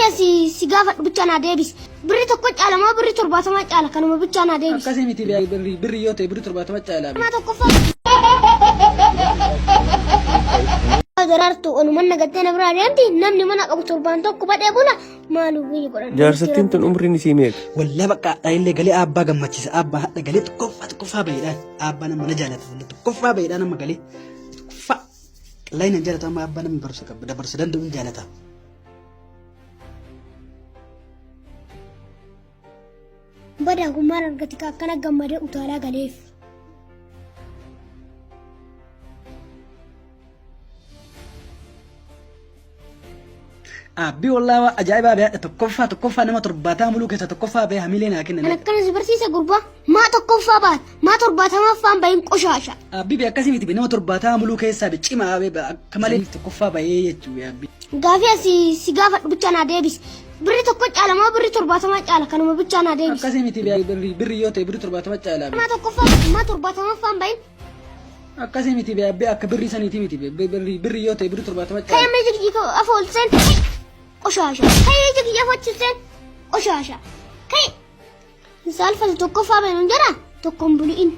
Gaafii asii si gaafadhu bichaa naa deebisi. Birri tokko caala moo birri 70 caala kanuma bichaa naa deebisi. Akkasii miti birri birri yoo ta'e birri 70 caala. Maa tokkoffaa. Daraartu onuman nagattee na biraa deemti namni mana qabu torbaan tokko badhee bula maaluu biyyi godhan. Jaarsattiin tun umriin isii meeqa? Wallah bakka hadhaa illee galee abbaa gammachiisa abbaa hadha galee tokkoffaa tokkoffaa baheedhaan abbaa nama na jaalata wallah tokkoffaa baheedhaan amma galee tokkoffaa qillaa hin jaalatu amma abbaa namni barumsa qabu dabarsa danda'u hin jaalata. Badaa kun maal argate ka akkana gammadee utaalaa galeef. Abbii wallaa waa ajaa'ibaa bee hadha tokkoffaa tokkoffaa nama 70 muluu keessa tokkoffaa bee hamilee naa kennan. Kan akkana si barsiise gurbaa maa tokkoffaa baat maa 70ffaan bahin qoshaasha. Abbii bee akkasii miti bee nama 70 muluu keessaa bee cimaa bee akka malee tokkoffaa bahee jechuu bee abbii. Gaafii asii si gaafadhu bichaa naa deebisi. Birri tokko caala moo birri 70 caala kanuma bichaa naa deebisi. Akkasii miti bee birri birri yoo ta'e birri 70 caala bee. Maa tokkoffaa maa 70ffaan bahin Akkasii miti bee abbee akka birrii saniiti miti bee birrii birrii yoo ta'e birrii 70 Ka'ee caala. amma ija kiyya afoo ol seen qoshaasha. Ka'ee ija kiyya afoo achi seen qoshaasha. Ka'ee hin saalfatu tokkoffaa bahin hin jedha tokko hin buli'in.